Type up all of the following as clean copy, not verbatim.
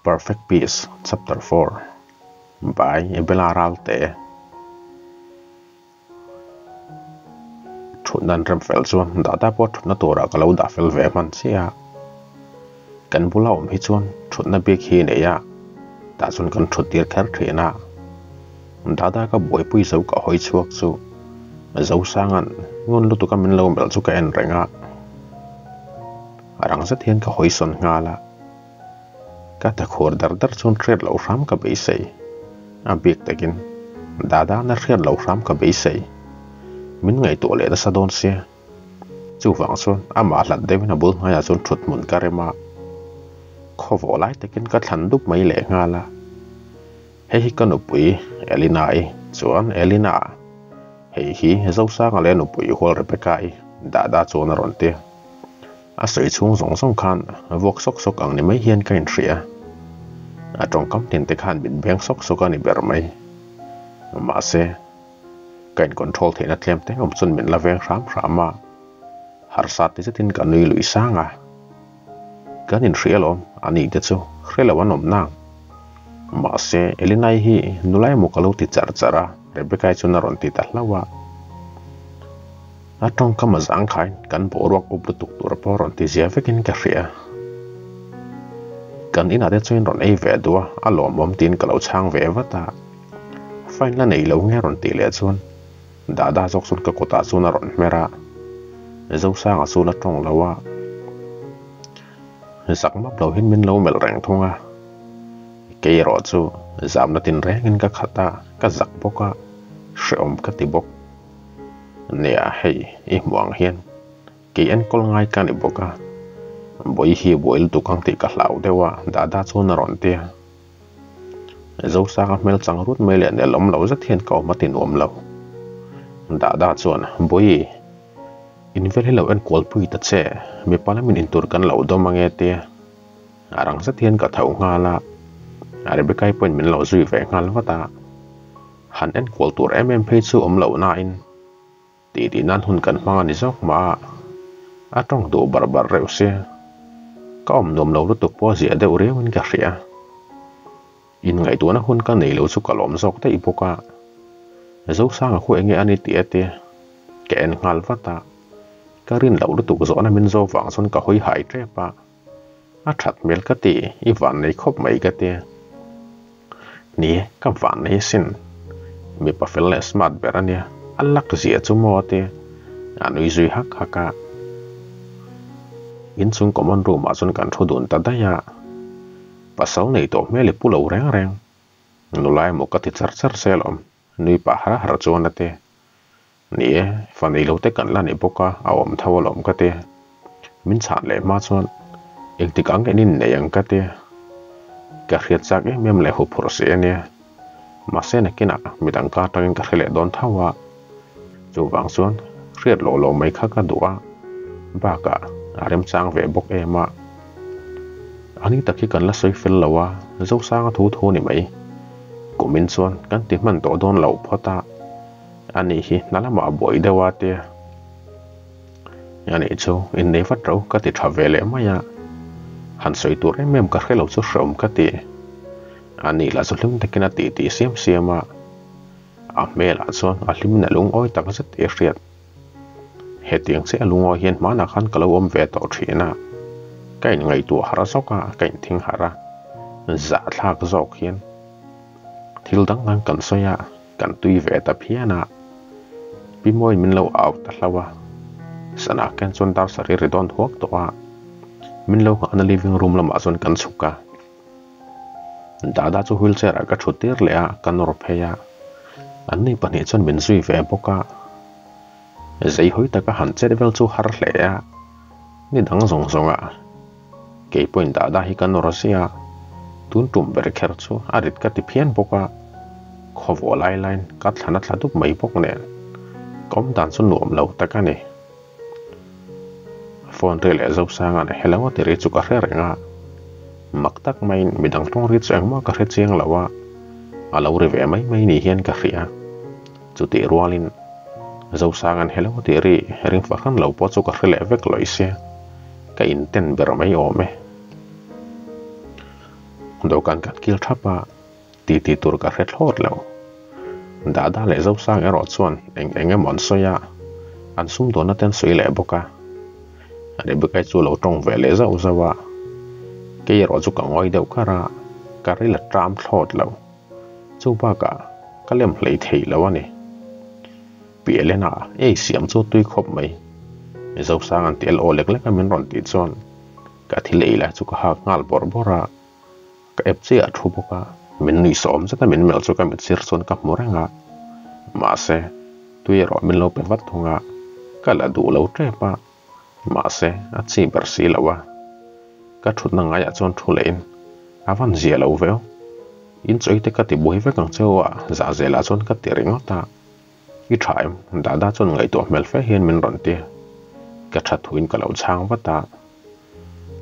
Perfect Peace Chapter 4 by Bella Ralte Thutna an rem fel chuan data pawh thutna turah ka lo dah fel ve hman chiah a, kan bula awm hi chuan thutna bik hi nei a, tah chuan kan thut tir kher thin a, data ka buaipui zo ka hawi chhuak chu Zosanga'n ngun lutuka min lo melh chu ka en reng a, a rang zet hian ka hawi sawn nghal a. Ka ta khur dar dar chuan hriat loh hram ka beisei. A bik takin Dadana hriat loh hram ka beisei. Min ngaihtuah leh nasa dawn sia. Chuvang chuan amah hlat deuhin a bul hnaiah chuan thut hmun ka rem a. Khawvawh lai takin ka thlan dup mai leh nghal a. Hei hi ka nupui Elina-i chuan Elina, hei hi Zosanga leh nupui hual Rebecca-i Dada chuan a rawn ti. A sawi chhung zawng zawng khan vuak sawk sawk ang ni mai hian ka inhria. A tawngkam tin te khan min beng sawk sawk a ni ber mai. Mahse, ka in control theihna tlem te awm chuan min la veng hram hram a, harsa ti zetin ka nui lui sang a. Kan inhria alawm, a ni te chu hre lo an awm nang. Mahse, Elinai hi nula emaw ka lo ti char char a, Rebecca-i chuan a rawn ti ta hlauh a. A tawngkam a zangkhain kan boruak up lutuk tur pawh rawn ti zia vekin ka hria. Kan inah te chuan rawn ei ve duh a, a lawmawm tiin ka lo chhang ve vat a. Fine la nei lo nge rawn tih leh chuan Dada zawk chuan ka kutah chuan a rawn hmer a, Zosanga chu la tawng lo a, zak map lo hian min lo melh reng thung a. Kei erawh chu zamna tinrengin ka khat a, ka zak bawk a, hrehawm ka ti bawk. Nia hei i hmuh ang hian kei enkawl ngai ka ni bawk a, bawi hi buai lutuk ang tih ka hlau deuh a Dada chuan a rawn ti a. Zosanga hmel chang rut mai leh nelawm lo zet hian ka awm a ti nuam lo. Dada chuan bawi in vel hi lo enkual pui ta che, mipa lamin intur kan lo dawm ange tia. A rang zet hian ka tho nghal a, Rebecca-i pawhin min lo zui ve nghal vat a. Han enkual tur em em phei chu awm loh nain tih tih nan hun kan hmang a ni zawk mah a, a tawng duh bar bar reuh sia. Ka awm nuam lo lutuk pawh a ziah deuh riauin ka hria. Inngaihtuahna hun ka nei lo chu ka lawm zawk daih bawk a. Zosanga khu enge a ni tih a tia ka en nghal vat a, ka rin loh lutuk zawhna min zawk vang chuan ka hawi hai tep a. A that hmel ka ti, i van nei khawp mai ka ti. Ni, ka van nei asin. Mipa fel leh smart ber a nia, a lak zia chu maw a ti. A nui zui hak hak a. Inchung common room ah chuan kan thu dun ta daih a. Pasal nei tawh hmel i pu lo reng reng. Nula emaw ka ti char char se alawm, nui pah har har chuan a ti. Ni e, fa nei lo te kan la ni bawk a, a awm tho alawm ka ti. Min chhan leh hma chuan engtik ang en in nei ang ka ti. Ka hriat chak em em leh huphurh si a nia. Mahse nakinah midang ka atangin ka hre leh dawn tho a. Chuvang chuan hriat loh loh mai kha ka duh a, bakah a remchang ve bawk em a. A ni tak hi kan la sawi fel lo a, Zosanga thu thu ni mai. Kumin chuan kan ti hman tawh dawn loh phawt a. A nih hi hna lamah a buai deuh a tia. A nih chu innei vat ro ka ti tha ve leh mai a. Han sawi tur em em ka hre lo chu hreawm ka ti. A nih lah chu hlim takin a tih tih siam siam a. A hmelah chuan a hlimin a lungawi tak zet tih a hriat. Hetiang chiah a lungawi hian hmanah khan ka lo awm ve tawh thin a. Ka inngaihtuah harh zawk a, ka inthing harh a. Zahthlak zawk hian thil dang dang kan sawi a. Kan tui ve ta phian a, Pi Mawiin min lo au ta hlauh a, Sana ken chuan dar sarih ri dawn huak tawh a, min lo nghahna living room lamah chuan kan chhuk a. Dada chu wheelchair ah ka thut tir leh a, ka nawr phei a, anni pahnih chuan min zui ve bawk a. Zei hawi taka han chet vel chu har hle a, ni dang zawng zawng a, kei pawhin Dada hi ka nawr zia a, tun tum ber kher chu a rit ka ti phian bawk a, khawvawh lai laiin ka thlan a thla dup mai bawk nen ka awm dan chu nuam lo tak a ni. Phone ri leh Zosanga'n hello a ti ri chu ka hre reng a, mak tak maiin midang tawng ri chu engmah ka hre chiang lo a, a lo ri ve mai mai ni hian ka hria. Chutih rualin Zosanga'n hello a tih ri ring fahran lo pawh chu ka hre leh vek lawih sia, ka inten ber mai awm e. Dawhkan kan kil thap a, titi tur ka hre thlawt lo. Dada leh Zosang erawh chuan eng eng emaw an sawi a, an sumdawnna te an sawi leh bawk a. Rebecca-i chu a lo tawng ve leh zauh zauh a, kei erawh chu ka ngawi deuh kar a, ka ril a ṭam thlawt lo. Chu bakah ka lem hlei thei lo a ni. Pi Elena, ei siam chu tui khawp mai. Zosang an ti el aw lek lek a min rawn tih chuan ka thil ei lai chu ka hak nghal bawrh bawrh a. Ka ep chiah a thu bawk a, min nuih sawm zet a min melh chu ka mit sir chuan ka hmu reng a. Mahse, tui erawh min lo pe vat thung a, ka la duh lo tep a, mahse a chi ber si lo a. Ka thutna ngaiah chuan thu lehin a van zia lo veu. In chawi te ka ti buai vek ang cheu a, zah zelah chuan ka ti ringawt a. I tha em? Dada chuan ngaihtuah hmel fe hian min rawn ti. Ka tha thuin ka lo chhang vat a.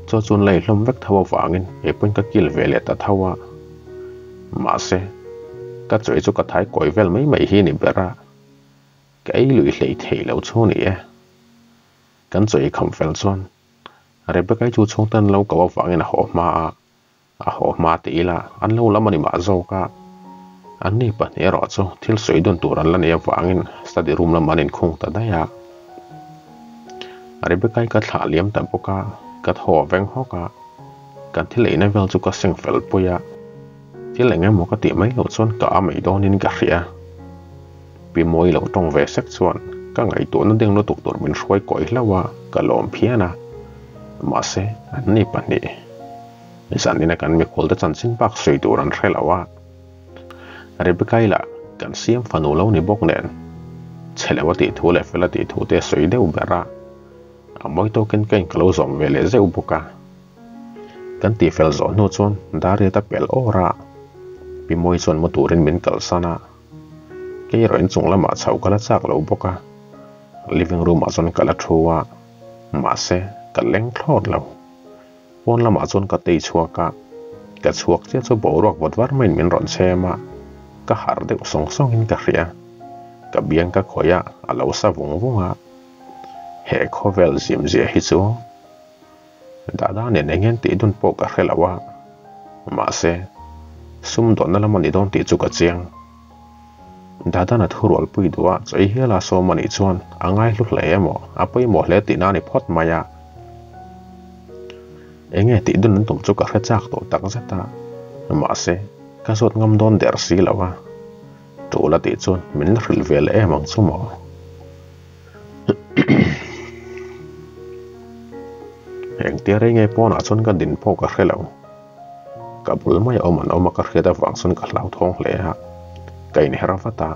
Chaw chuan lei hlawm vek tho avangin kei pawhin ka kil ve leh ta tho a. Mahse, ka chawi chu ka thai kawi vel mai mai hi ni ber a. Ka ei lui hlei thei lo chu ni e. Kan chawi kham fel chuan Rebecca-i chu chhungte an lo ko avangin a haw hma a. A haw hma ti ila an lo lam a ni mah zawk a. Anni pahnih erawh chu thil sawi dun tur an la nei avangin study room lamah an inkhung ta daih a. Rebecca-i ka thlah liam ta bawk a, ka thaw a veng hawk a. Kan thil eina vel chu ka seng fel pui a. Thil eng emaw ka tih mai loh chuan ka a mai dawnin ka hria. Pi Mawi lo tawng ve sek chuan ka ngaihtuahna ding lutuk tur min hruai kawi hlauh a, ka lawm phian a. Mahse, anni pahnih. Zanina kan mikhualte chanchin bak sawi tur an hre lo a. Rebecca-i lah kan siam fanu lo ni bawk nen chhe lo a tih thu leh fel a tih thu te a sawi deuh ber a. A mawi tawkin ka in ka lo zawm ve leh zeuh bawk a. Kan tih fel zawh hnu chuan Dariat a pel awr a, Pi Mawi chuan mu turin min kalsan a. Kei erawh inchung lamah chhoh ka la chak lo bawk a, living room ah chuan ka la thu a, mahse ka leng thlawt lo. Pawn lamah chuan ka tei chhuak a, ka chhuak chiah chu boruak vawt var maiin min rawn chhem a, ka harh deuh sawng sawngin ka hria. Ka biang ka khawih a, a lo sa vung vung a. He khawvel zimzia hi chu Dada nen eng hian tih dun pawh ka hre lo a, mahse sumdawnna lam a ni dawn tih chu ka chiang. Dada-na thurualpui duh a chawi hial a sawm a nih chuan a ngaihlu hle emaw a pawimawh hle tihna a ni phawt mai a. Enge tih dun an tum chu ka hre chak tawh tak zet a, mahse ka zawt ngam dawn der si lo a, tul a tih chuan min la hrilh ve leh em ang chu maw. Engtia rei nge pawnah chuan ka din pawh ka hre lo. Ka bul mai a awm an awm a ka hriat avang chuan ka hlauthawng hle a, ka inher vat a.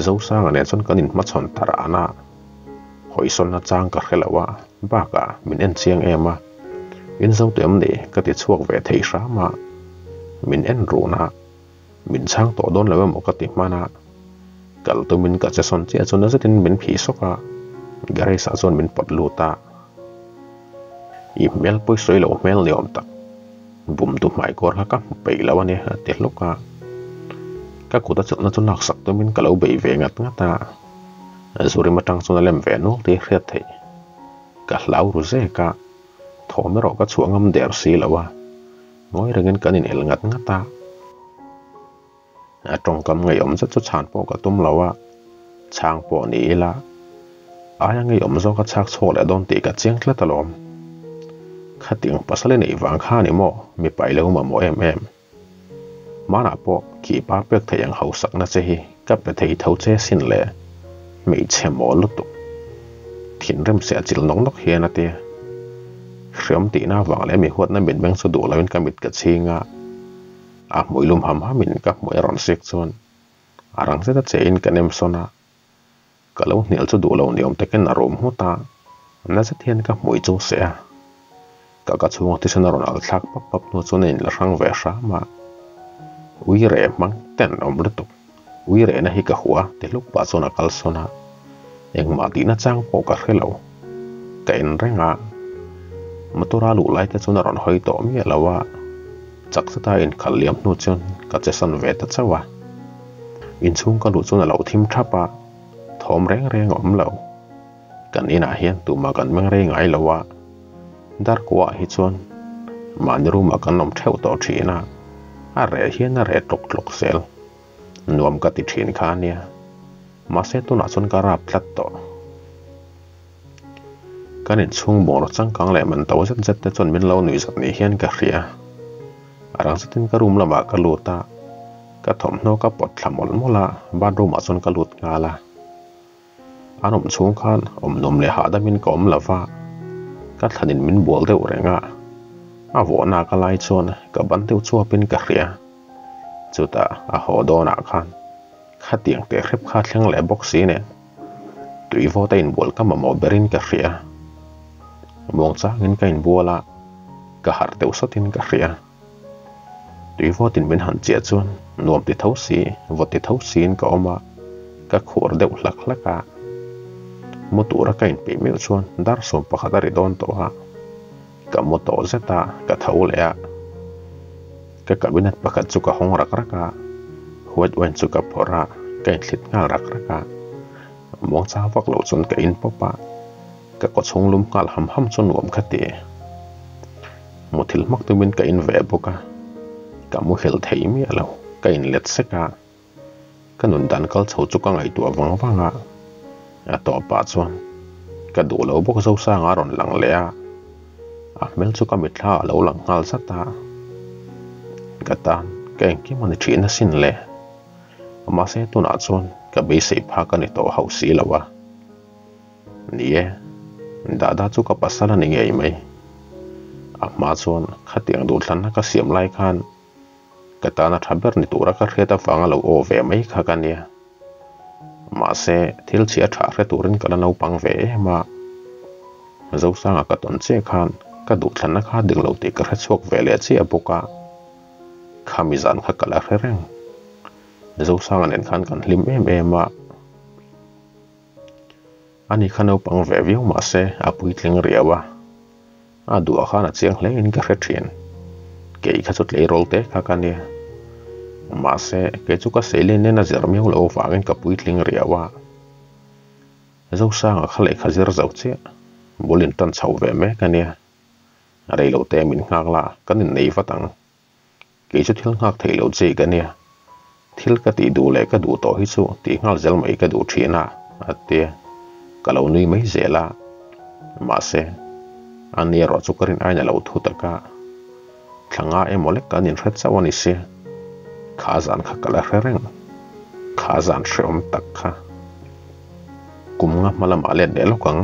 Zosanga nen chuan kan inhmachhawn ta ran a, hawisawnna chang ka hre lo a, bakah min en chiang em a, in zo teh awm ni ka ti chhuak ve thei hram a, min en run a, min chhang tawh dawn lo emaw ka ti hman a, kal tumin ka che sawn chiah chu na zetin min phih sawk a, garage ah chuan min pawt lut a. I hmel pawi sawi lo hmel ni awm tak, bum tu hmai kawr kha ka hmu peih lo a ni a ti hlawk a. Ka kut a chawlhna chu laksak tumin ka lo bei ve ngat ngat a, Zurim atang chuan a lem ve nual tih a hriat theih. Ka hlau ru zek a, thawm erawh ka chhuah ngam der si lo a, ngawi rengin kan inel ngat ngat a. A tawngkam ngeiawm zet chu chhan pawh ka tum lo a, chhang pawh ni ila aia ngeiawm zawk a chhak chhuak leh dawn tih ka chiang tlat alawm. Khatiang pasal i neih vang kha ni maw mipa i lo mamawh em em. Hmanah pawh khi pa pek theih ang hausakna che hi ka pe thei tho che sin le, hmeichhe mawl lutuk. Thinrim se a chil nawk nawk hian a ti. Hriam tihna avang leh mi huatna mitmeng chu duh loin ka mit ka chhing a. A hmui lum ham hamin ka hmui a rawn sik chuan a rang zet a che in ka nem sawn a, ka lo hnial chu duh lo ni awm takin a rum nghut a, na zet hian ka hmui chu seh a, ka ka chhunga thisen a rawn al thlak pap pap hnu chuan a inla hrang ve hram a, ui reh hmang ten awm lutuk, ui rehna hi ka hua ti hluk pah chuan a kal sawn a, engmah tihna chang pawh ka hre lo, ka en reng a, motor a luh lai te chuan a rawn hawi tawh miah lo a. Chak zeta inkhalh liam hnu chuan ka che san ve ta chauh a. Inchhung ka luh chuan a lo thim thap a, thawm reng reng a awm lo. Kan inah hian tumah kan meng rei ngai lo a, Darkuaah hi chuan Mahni room ah kan awm theuh tawh thin a, a reh hian a reh tlawk tlawk zel. Nuam ka ti thin kha ania. Mahse tunah chuan ka rap tlat tawh. Kan inchhung bungraw changkang leh man to zet zet te chuan min lo nuih zat ni hian ka hria. A rang zetin ka room lamah ka lut a, ka thawmhnaw ka pawt thla mawlh mawlh a, bathroom ah chuan ka lut nghal a. An awm chhung khan awm nuam leh hahdamin ka awm lo va, ka thlanin min bual deuh reng a, a vawhna ka lai chuan ka ban deuh chuapin ka hria. Chutah a haw dawnah khan khatiang teh hrep kha thleng leh bawk si nen tui vawt a inbual ka mamawh berin ka hria. Muangchangin ka inbual a, ka harh deuh sawtin ka hria. Tui vawtin min han chiah chuan nuam ti tho si, vawt ti tho siin ka awm a, ka khuar deuh hlak hlak a. Mu tura ka inpeih meuh chuan dar 11 a ri dawn tawh a, ka mu tawh zet a, ka tho leh a. Ka cabinet pakhat chu ka hawng rak rak a, white wine chu ka phawrh a, ka inthlit nghal rak rak a. Muangchang vak loh chuan ka in pawp a, ka kawchhung lum nghal ham ham chu nuam ka ti. Muthilh hmak tumin ka in ve bawk a, ka muhil thei miah lo, ka in let sek a, ka nun dan kal chho chu ka ngaihtuah vang vang a, a tawpah chuan ka duh lo bawk Zosanga a rawn lang leh a, a hmel chu ka mitthla a lo lang nghal zat a, ka tan ka engkim a ni thin asin le, mahse tunah chuan ka beisei phak a ni tawh hauh si lo a. Ni e, Dada chu ka pasal a ni ngei mai. A hma chuan khatiang duhthlanna ka siam lai khan ka tana tha ber ni tura ka hriat avanga lo aw ve mai kha ka nia. Mahse, thil chhia tha hre turin ka la naupang ve em a. Zosanga ka tawn chiah khan ka duhthlanna kha dik lo tih ka hre chhuak ve leh chiah bawk a. Khami zan kha ka la hre reng. Zosanga nen khan kan hlim em em a. Ani kha naupang ve viau mah se a puitling riau a, a duhah khan a chiang hle in ka hre thin. Kei kha chu tleirawl te kha ka nia. Mahse, kei chu ka seilin nen a zir miau loh avangin ka puitling riau a. Zosanga kha lehkha zir zo chiah, bul in tan chho ve mek a nia. Reilote min nghak la, kan innei vat ang. Kei chu thil nghak theih loh chi ka nia. Thil ka tih duh leh ka duh tawh hi chu tih nghal zel mai ka duh thin a, a ti a. Ka lo nui mai zel a. Mahse, a ni erawh chu ka rin aiin a lo thu tak a. Thla nga emaw lek kan inhre chauh a ni si. Kha zan kha ka la hre reng. Kha zan hreawm tak kha. Kum nga hma lamah let leh lawk ang.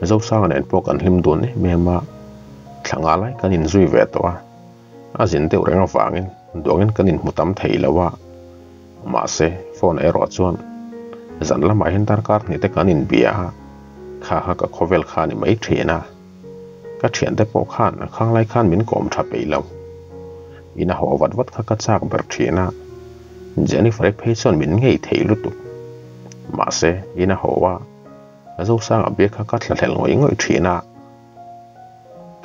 Zosanga nen pawh kan hlim dun em em a, thla nga lai kan inzui ve tawh a, a zin deuh reng avangin duangin kan inhmu tam thei lo a, mahse phone erawh chuan zan lamah hian darkar hnih te kan inbia a, kha kha ka khawvel kha a ni mai thin a, ka thiante pawh khan a khang lai khan min kawm tha peih lo. In a haw vat vat kha ka chak ber thin a, Jennifer-i phei chuan min ngei thei lutuk. Mahse in a haw a. Zosanga biak kha ka thlahlel ngawih ngawih thin a,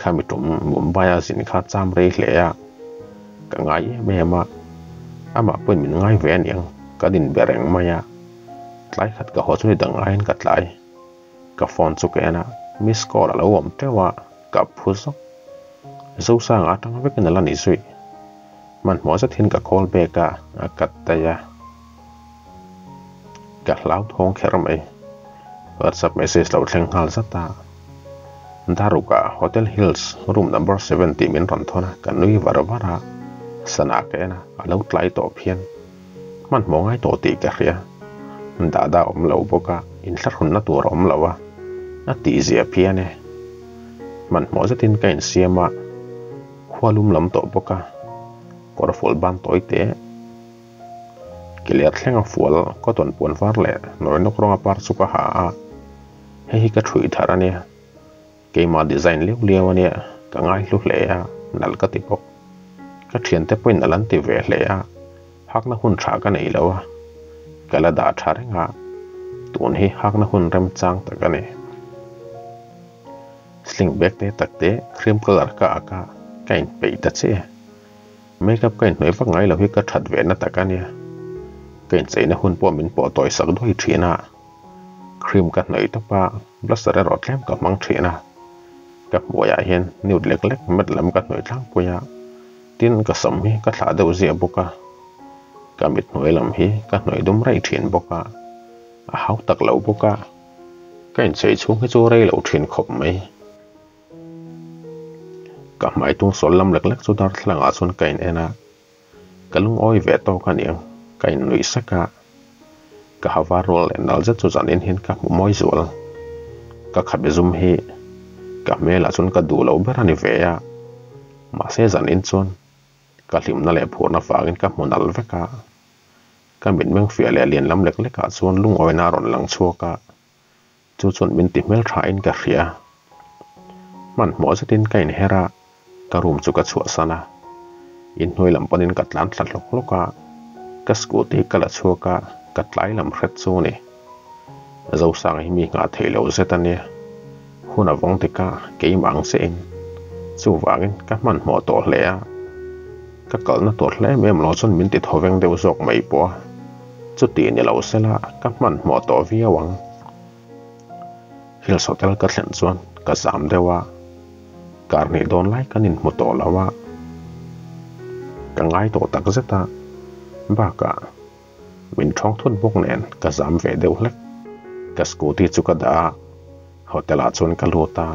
khami tum Mumbai a zin kha cham rei hle a, ka ngai em em a, amah pawhin min ngai ve aniang kan inbe reng mai a, tlai khat ka haw chu ni dang aiin ka tlai, ka phone chu ka en a, miss call a lo awm teuh a, ka phu zawk. Zosanga atang vekin a la ni zui, hmanhmawh zet hian ka call back a, a cut daih a. Ka hlauthawng kher mai. WhatsApp message lo thleng nghal zat a. Daruka Hotel Hills room number 7 tih min rawn thawn a, ka nui var var a. Sana ka en a, a lo tlai tawh phian. Hmanhmawh ngai tawh tih ka hria. Dada awm lo bawk a, inthlahrunna tur a awm lo a, a tihzia phian e. Hmanhmawh zetin ka insiam a, khua lum lam tawh bawk a, kawrfual ban tawi teh. Keler thleng a fual cotton puan var leh nawi nawk rawnga par chu ka ha a, hei hi ka ṭhuih thar a nia, keimah design liau liau a nia, ka ngai hlu hle a, nalh ka ti bawk. Ka ṭhiante pawhin nalh an ti ve hle a, hakna hun ṭha ka nei lo a, ka la dah ṭha reng a, tun hi hakna hun remchang tak a ni. Sling bag te tak te cream colour ka ak a, ka inpeih ta che. Makeup ka inhnawih vak ngai lo hi ka that ve na tak a nia. Ka incheina hun pawh min pawh tawi sak duai thin a. Cream ka hnawih tawp a, blusher erawh tlem ka hmang thin a. Ka hmuaiah hian nude lek lek mat lam ka hnawih tlangpui a, tin ka sam hi ka thlah deuh ziah bawk a, ka mit hnuai lam hi ka hnawih dum raih thin bawk a, a hau tak lo bawk a, ka inchei chhung hi chu rei lo thin khawp mai. Ka hmai tung sawl lam lek lek chu darthlalangah chuan ka in en a, Ka lungawi ve tawk a niang, ka innuih sak a. Ka ha var rual leh nal zet chu zanin hian ka hmu mawi zual. Ka khabe zum hi ka hmelah chuan ka duh loh ber a ni ve a, mahse zanin chuan ka hlimna leh phurna vangin ka hmu nal vek a. Ka mitmeng fiah leh lian lam lek lekah chuan lungawina a rawn lang chhuak a, Chu chuan min ti hmel tha in ka hria. Hmanhmawh zetin ka inher a, ka room chu ka chhuahsan a. Inhnuai lam panin ka tlan thla hlawk hlawk a, ka scooty ka la chhuak a, ka tlai lam hret chu a ni. Zosanga hi mi nghah theih loh zet a nia. Hun a vawng dik a, keimah ang chiah in. Chuvangin ka hmanhmawh tawh hle a. Ka kalna tur hle em em lo chuan min ti thawveng deuh zawk mai pawh a. Chuti ni lo sela ka hmanhmawh tawh viau ang. Hills Hotel ka thlen chuan ka zam deuh a, kar hnih dawn lai kan inhmu tawh lo a, ka ngai tawh tak zet a, bakah min thawng thut bawk nen ka zam ve deuh hlek. Ka scooty chu ka dah a, hotel ah chuan ka lut a,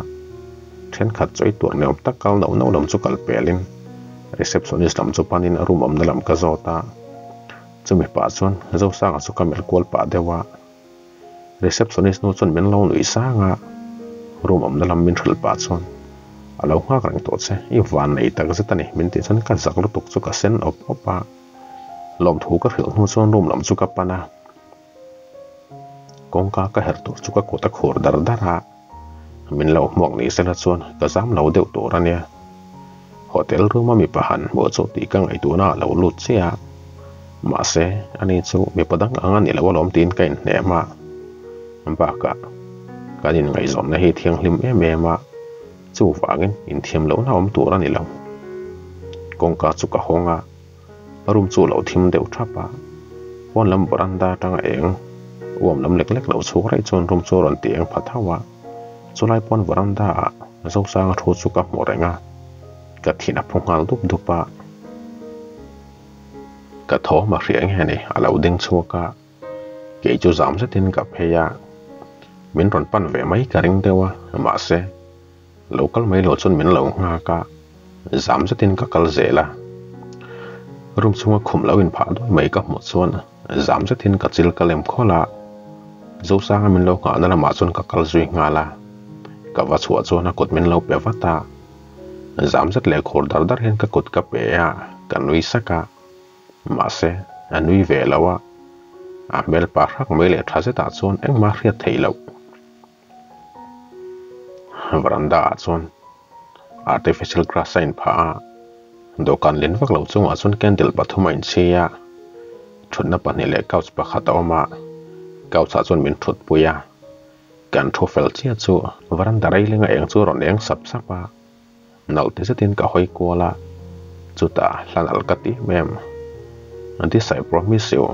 thenkhat chu ei tur niawm tak kal nauh nauh lam chu kal pelin receptionist lam chu panin room awmna lam ka zawt a. Chumi pah chuan Zosanga chu ka melh kual pah deuh a, receptionist nu chuan min lo nuih sang a, room awmna lam min hrilh pah chuan a lo nghak reng tawh che, i van nei tak zet a ni min tih chuan ka zak lutuk chu ka sen awp awp a, lawmthu ka hrilh hnu chuan room lam chu ka pan a, kawngka ka herh tur chu ka kut a khur dar dar a. Min lo hmuak ni sela chuan ka zam lo deuh tur a nia. Hotel room a mipa han hmuh chu tih ka ngaihtuahna a lo lut chiah a. Mahse, ani chu mipa dang ang a ni lo alawm tiin ka inhnem a. Bakah, kan inngaihzawnna hi thianghlim em em a, chuvangin inthiam lohna awm tur a ni lo. Kawngka chu ka hawng a. Room chu lo thim deuh thap a, pawn lam veranda atanga eng uam lam lek lek lo chhuk raih chuan room chu a rawn ti eng pha thauh a, chulai pawn veranda ah Zosanga thu chu ka hmu reng a, ka thin a phu nghal dup dup a, ka thawm a hria nge ni a lo ding chhuak a, kei chu zam zetin ka phei a, min rawn pan ve mai ka ring deuh a, mahse. Lo kal mai loh chuan min lo nghak a, zam zetin ka kal zel a. Room chhunga khum lo inphah dawi mai ka hmuh chuan zam zetin ka chil ka lem khawlh a. Zosanga min lo nghahna lamah chuan ka kal zui nghal a, ka va chhuah chuan a kut min lo pe vat a. Zam zet leh khur dar dar hian ka kut ka pe a, ka nui sak a. Mahse, a nui ve lo a, a hmel pa hrak mai leh tha zetah chuan engmah hriat theih loh. Veranda ah chuan artificial grass a inphah a, dawhkan lian vak lo chungah chuan candle pathum a inchhi a, thutna pahnih leh couch pakhat a awm a, couch ah chuan min thutpui a, kan thu fel chiah chu veranda railing a eng chu a rawn eng sap sap a. Nalh ti zetin ka hawi kual a, chutah hla nalh ka ti em em. This I promise you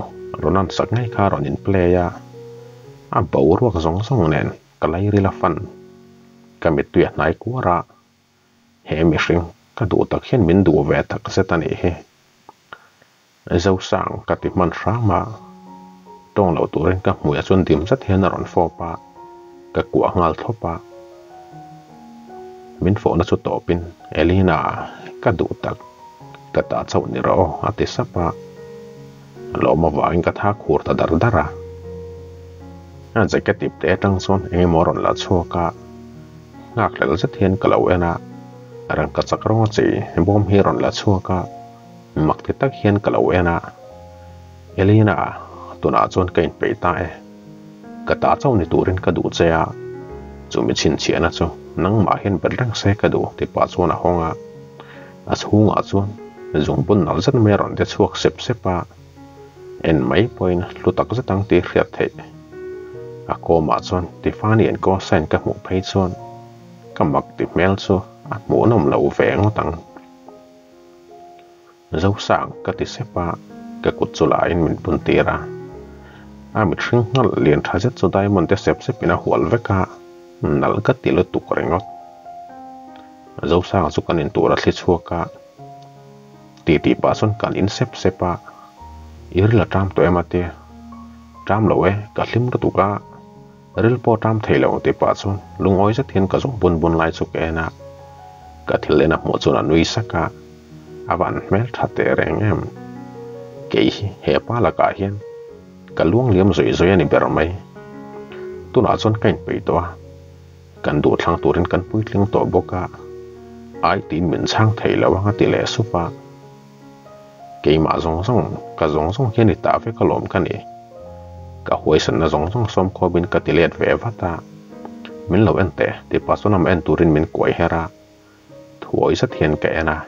rawn an sak ngei kha a rawn in play a, a boruak zawng zawng nen ka lairil a fan. Ka mittui a hnai kuar a, he mihring ka duh tak hian min duh ve tak zet a nih hi. Zosang ka ti hman hram a, tawng loh turin ka hmuiah chuan dim zet hian a rawn fawp a, ka kuah nghal thlawp a. Min fawhna chu tawpin, Elina, ka duh tak, ka tah chauh ni rawh aw, a ti sap a. Lawm avangin ka tha khur ta dar dar a. A jacket ip te atang chuan eng emaw a rawn la chhuak a, nghakhlel zet hian ka lo en a, rangkachak rawng a chei bawm hi a rawn la chhuak a. Mak ti tak hian ka lo en a, Elina, tunah chuan ka inpeih ta e. Ka ta chauh ni turin ka duh che a, chumi chhinchhiahna chu nangmah hian bet reng se ka duh ti pah chuan a hawng a. A chhungah chuan zungbun nalh zet mai a rawn de chhuak sep sep a, en mai pawhin hlu tak zet ang tih hriat theih. A kawmah chuan Tiffany and Co sign ka hmuh phei chuan ka mak ti hmel chu a hmuhnawm lo ve ngawt ang. Zosang ka ti sep a, ka kut chu lahin min pun tir a. A mithring nghalh lian tha zet chu diamond te sep sep in a hual vek a, nalh ka ti lutuk ringawt. Zosanga chu kan in tur a thli chhuak a, titi pah chuan kan in sep sep a, I ril a ṭam tawh em a tia? Ṭam lo e, ka hlim lutuk a, ril pawh a ṭam thei lo tih pah chuan lungawi zet hian ka zawng bun bun lai chu ka en a, ka thil en a hmuh chuan a nui sak a, a van hmel ṭha teh reng em? Kei hi he pa lakah hian ka luang liam zawih zawih a ni ber mai. Tunah chuan ka inpeih tawh a. Kan duh thlang turin kan puitling tawh bawk a, ai tiin min chhang thei lo ang a ti leh sup a. Keimah zawng zawng, ka zawng zawng hian i tah vek alawm ka ni. Ka huaisanna zawng zawng sawmkhawmin ka ti let ve vat a. Min lo en teh, ti pah chuan amah en turin min kuai her a. Thuawi zet hian ka en a.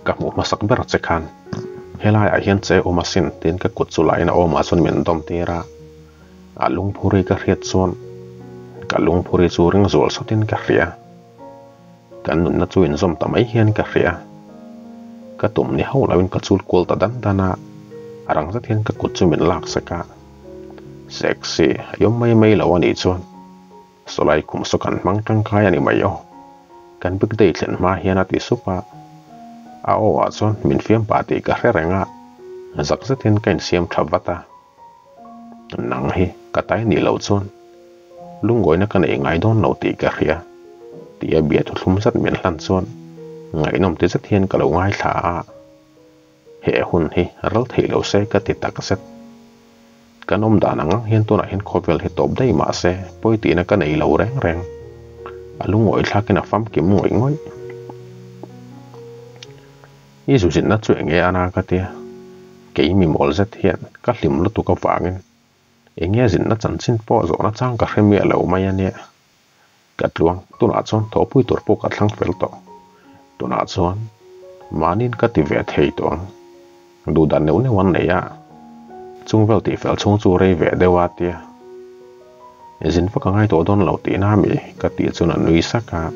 Ka hmuh hmasak ber che khan helaiah hian che awm asin tiin ka kut chu lahin a awmah chuan min dawm tir a. A lungphuri ka hriat chuan ka lungphuri chu ring zual sawtin ka hria. Kan nunna chu inzawm ta mai hian ka hria. Ka tum ni hauh loin ka chul kual ta dan dan a, a rang zet hian ka kut chu min laksak a. Sexy a awm mai mai lo a nih chuan. Sawlai kum saw kan hmang tangkai a ni mai aw. Kan big day thlen hma hian a ti sup a. A aw ah chuan min fiam pah tih ka hre reng a, zak zetin ka insiam tha vat a. Nang hi ka tai nih loh chuan lungawina ka neih ngai dawn lo tih ka hria tia bia thuthlum zet min hlan chuan ngaihnawm ti zet hian ka lo ngaithla a. He hun hi ral theih lo se ka ti tak zet. Kan awm dan ang ang hian tunah hian khawvel hi tawp daih mah se pawi tihna ka nei lo reng reng. A lungawi thlakin a famkim ngawih ngawih. I zuzinna chu enge a na ka tia. Kei mi mawl zet hian ka hlim lutuk avangin enge zinna chanchin pawh zawhna chang ka hre miah lo mai a nia. Ka tluang, tunah chuan thawhpui tur pawh ka thlang fel tawh. Tunah chuan mahniin ka ti ve thei tawh ang. Duhdan neuh neuh an nei a, chung vel tih fel chhung chu rei ve deuh a tia. Zin vak a ngai tawh dawn lo tihna ami ka tih chuan a nui sak a.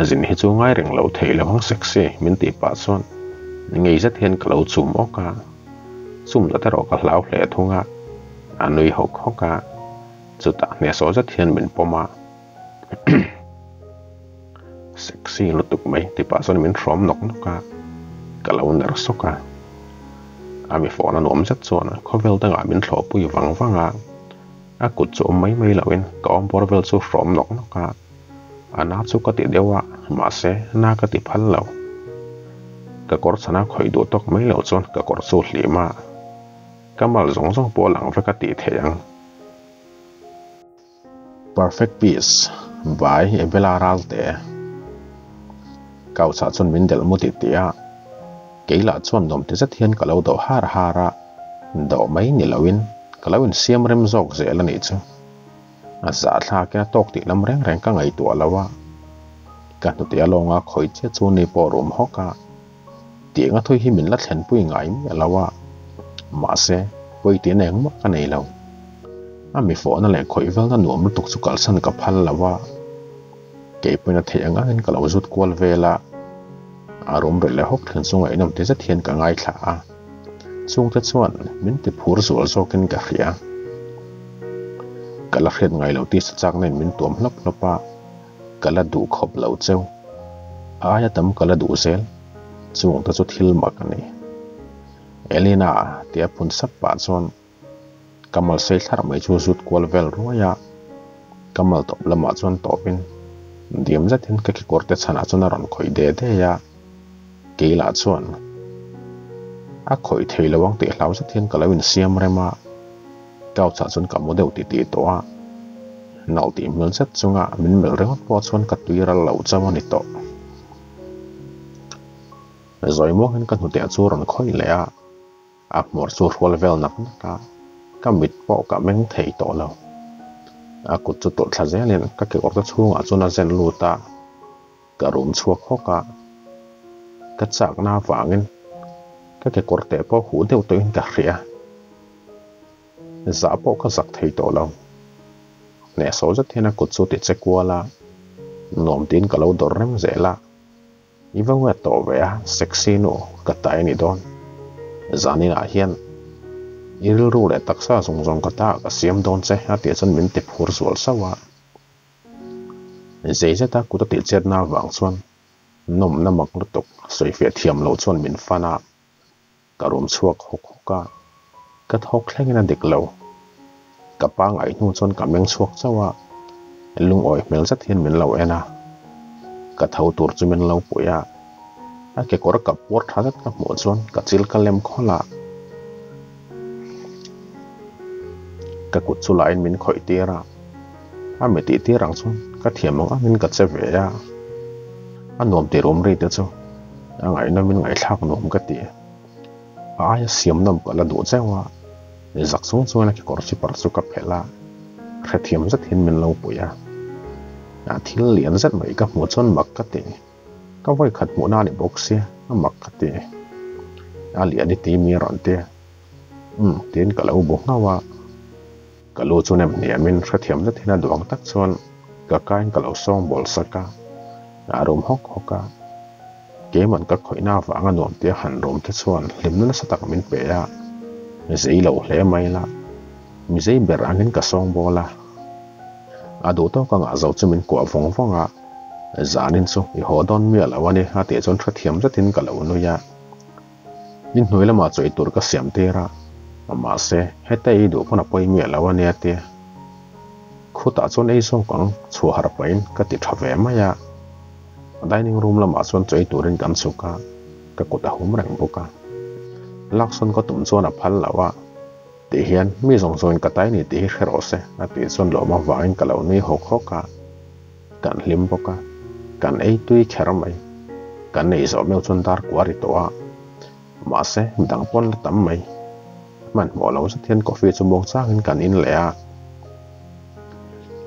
Zin hi chu ngai reng lo thei lo ang sexy min tih pah chuan ngei zet hian ka lo chum awk a. Chum zat erawh ka hlau hle thung a, a nui hawk hawk a. Chutah hnehsawh zet hian min pawm a, Sexy lutuk mai ti pah chuan min hrawm nawk nawk a, ka lo ner sawk a. A mi fawhna nuam zet chuan khawvel dangah min thlawhpui vang vang a, a kut chu awm mai mai loin ka awm bawr vel chu hrawm nawk nawk a, a na chu ka ti deuh a, mahse na ka ti phal lo. Ka kawr chhana khawih duh tawk mai loh chuan ka kawr chu hlim a, ka mal zawng zawng pawh lang vek a tih theih ang. Perfect Peace by Ebela Ralte Couch ah chuan min delh mu tih tih a, kei lah chuan nuam ti zet hian ka lo dawh har har a, dawh mai ni loin ka lo insiam rem zawk zel a nih chu. A zahthlakin a tawk tih lam reng reng ka ngaihtuah lo a, ka hnute a lawnga khawi chiah chu ni pawh rum hawk a, Tiang a thawi hi min la thlenpui ngai miah lo a, mahse pawi tihna engmah ka nei lo. A mi fawhna leh khawih velna nuam lutuk chu kalsan ka phal lo a, keipawhin a theih ang angin ka lo zut kual vel a, a rum reh leh hawk thleng chu ngaihnawm ti zet hian ka ngaithla a, chungte chuan min ti phur zual zawkin ka hria. Ka la hriat ngai lo tisa chakna in min tuam hlawp hlawp a. Ka la duh khawp lo cheu. A aia tam ka la duh zel. Chung te chu thil mak a ni. Elina tia phun sap pah chuan ka mal sei thlarh mai chu zut kual vel ruai a. Ka mal tawp lamah chuan tawpin diam zetin ka kekawr te chhanah chuan a rawn khawih de de a. Kei lah chuan a khawih thei lo ang tih hlau zet hian ka lo insiam rem a. Couch ah chuan ka mu deuh titih tawh a, nalh tih hmel zet chunga min melh ringawt pawh chuan ka tui ral lo chauh a ni tawh. Zawi muangin ka hnute chu rawn khawih leh a, a hmawr chu hrual vel nak nak a, ka mit pawh ka meng thei tawh lo. A kut chu tawlh thla zelin ka kekawrte chhungah chuan a zen lut a. Ka rum chhuak hawk a, ka chakna avangin ka kekawr teh pawh huh deuh tawhin ka hria. Zah pawh ka zak thei tawh lo. Hnehsawh zet hian a kut chu ti che kual a, nuam tiin ka lo dawr rem zel a. I va wet tawh ve a, sexy nu ka tai a ni dawn. Zaninah hian i rilru leh taksa zawng zawng ka ta ah ka siam dawn che a tih chuan min ti phur zual sauh a. Zei zeta kut a tih chetna avang chuan nawmna mak lutuk sawifiah thiam loh chuan min fan a, ka rum chhuak hawk hawk a, ka thawk thlengin a dik lo. Ka pangngai hnu chuan ka meng chhuak chauh a, lungawi hmel zet hian min lo en a, ka tho tur chu min lo pui a, a kekawr ka puar tha zet ka hmuh chuan ka chil ka lem khawlh a, ka kut chu lahin min khawih tir a, a mi tih tir ang chuan ka thiam ang angin ka che ve a, a nuam tih rum ri te chu a ngaihnawmin ngaihthlak nuam ka ti. A aia siam nawm ka la duh zeuh a, zak chung chuan a kekawr chipar chu ka phelh a, hrethiam zet hian min lo pui a. A thil lian zet mai ka hmuh chuan mak ka ti. Ka vawi khat hmuhna a ni bawk sia, a mak ka ti. A lian i ti mi a rawn ti a. Umm tiin ka lo bu nghauh a. Ka lu chu nem hniamin hrethiam zet hian a duang tak chuan ka kain ka lo sawng bawl sak a, a rum hawk hawk a. Keiman ka khawihna avanga nuam tia han rum te chuan hlimna nasa tak min pe a, zei lo hle mai la, mi zei ber angin ka sawng bawl a. A duh tawk anga zo chu min kuah vawng vawng a, zanin chu i haw dawn miah lo a ni a tih chuan hrethiam zetin ka lo nui a. Inhnuai lamah chawi tur ka siam tir a, mahse heta ei duh pawn a pawi miah lo a nia tia. Khutah chuan ei zawk ang, chhuah harh pahin ka ti tha ve mai a. Dining room lamah chuan chawi turin kan chhuk a, ka kut a hum reng bawk a. Laksawn ka tum chuan a phal lo a, tih hian mi zawng zawngin ka tai ni tih hi hre rawh se a tih chuan lawm avangin ka lo nui hawk hawk a. Kan hlim bawk a, kan ei tui kher mai. Kan nei zawh meuh chuan dar kua ri tawh a, mahse midang pawn la tam mai. Hmanhmawh lo zet hian coffee chu muang changin kan in leh a,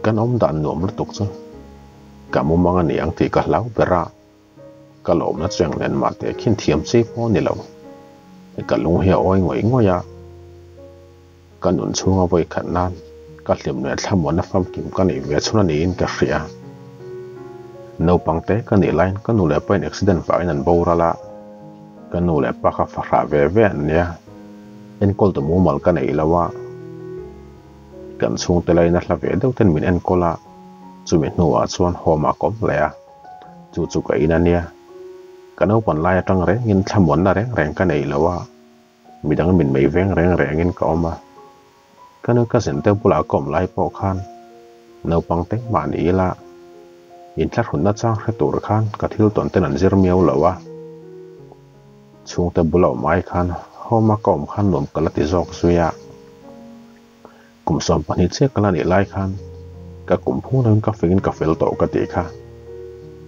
kan awm dan nuam lutuk chu ka mumang a ni ang tih ka hlau ber a, ka lawmna chu eng nen mah teh khin thiam chi pawh a ni lo. Ka lung hi a awi ngawih ngawih a. Ka nun chhunga vawi khat nan ka hlim leh thlamuanna famkim ka neih ve chhun a niin ka hria. Naupang te ka nih laiin ka nu leh pain accident vangin an boral a, ka nu leh pa kha fahrah ve ve an nia, enkawl tu mumal ka neih lo a, kan chhungte lain a hla ve deuh ten min enkawl a, chumi hnuah chuan home ah ka awm leh a, chu chu ka in a nia. Ka naupan lai atang rengin thlamuanna reng reng ka neih lo a. Midang min mei veng reng rengin ka awm a, ka nu cousin te bulah ka awm lai pawh khan naupang te mah ni ila inthlahrunna chang hre tur khan ka thil tawn ten an zir miau lo a, chhungte bula awm ai khan home a ka awm khan nuam ka la ti zawk zui a, kum 12 chiah ka la nih lai khan ka kum phung loin ka fingin ka fel tawh ka tih kha.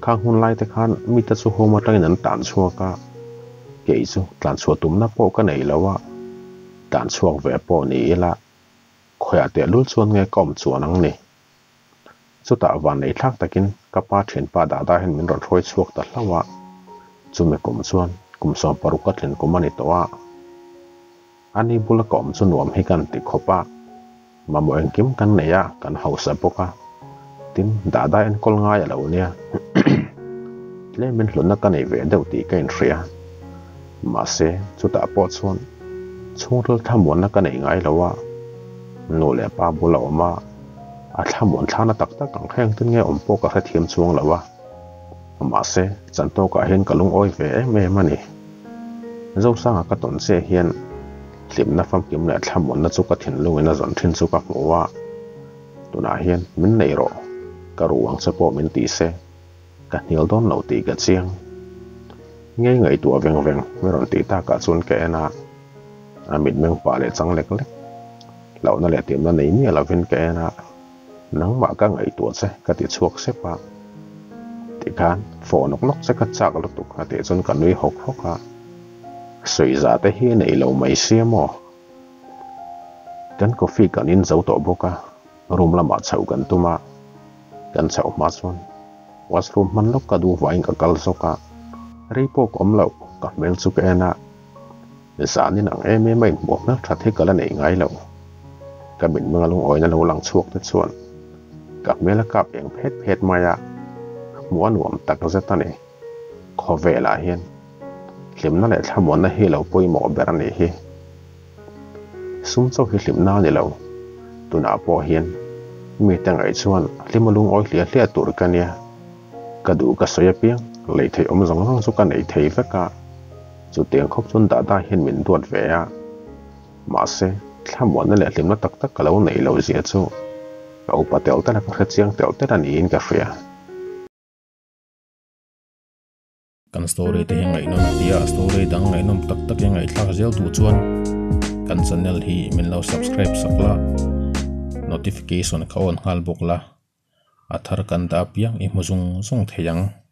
Khang hun lai te khan mite chu home atangin an tan chhuak a, kei chu tlan chhuah tumna pawh ka nei lo a, tlan chhuak ve pawh ni ila khawiah tehlul chuan nge ka awm chuan ang ni. Chutah van nei thlak takin ka pa thianpa Dada hian min rawn hruai chhuak ta hlauh a, chumi kum chuan kum 16 ka tlin kum a ni tawh a. Ani bula ka awm chu nuam hi kan ti khawp a, mamawh engkim kan nei a, kan hausa bawk a, tin Dada enkawl ngai a lo nia. Tlemin hlutna ka nei ve deuh tih ka inhria. Mahse, chutah pawh chuan chhungril thlamuanna ka nei ngai lo a, nu leh pa bula awm a, a thlamuan thlana tak tak ang heng tin nge awm pawh ka hrethiam chuang lo a. Mahse, chantawkah hian ka lungawi ve em em a ni. Zosanga ka tawn che hian hlimna famkim leh thlamuanna chu ka thinlungin a zawn thin chu ka hmu a, tunah hian min nei rawh, ka ruh ang che pawh min ti se, ka hnial dawn lo tih ka chiang. Ngei ngaihtuah veng veng mi rawn tih takah chuan ka en a, a mitmeng pah leh chang lek lek, hlauhna leh timna nei miah lovin ka en a. Nangmah ka ngaihtuah che ka ti chhuak sep a, tikhan fawh nawk nawk che ka chak lutuk a tih chuan ka nui hawk hawk a, sawiza te hi a nei lo mai sia maw? Kan coffee kan in zo tawh bawk a, room lamah chhoh kan tum a, kan chhoh hma chuan washroom hman lawk ka duh vangin ka kal zawk a, rei pawh ka awm loh ka hmel chu ka en a. Zanin ang em em a inhmuh hmel that hi ka la nei ngai lo. Ka mitmenga lungawina lo lang chhuak te chuan ka hmel a kap eng phet phet mai a, hmuh a nuam tak zet a ni. Khawvelah hian hlimna leh thlamuanna hi lo pawimawh ber a nih hi. Sum chauh hi hlimna a ni lo. Tunah pawh hian Mite ngaih chuan hlima lungawi hliah hliah tur ka nia. Ka duh ka sawi apiang, lei theih awm zawng zawng chu ka nei thei vek a. Chutiang khawp chuan Dada hian min duat ve a. Mahse, thlamuanna leh hlimna tak tak ka lo neih loh zia chu ka upa telh telh a, ka hrechiang telh telh a niin ka hria. Kan story te hi ngaihnawm tia a story dang ngaihnawm tak tak i ngaihthlak zel duh chuan kan channel hi min lo subscribe sak la, notification kha on nghal bawk la, a thar kan dah apiang i hmu zung zung thei ang.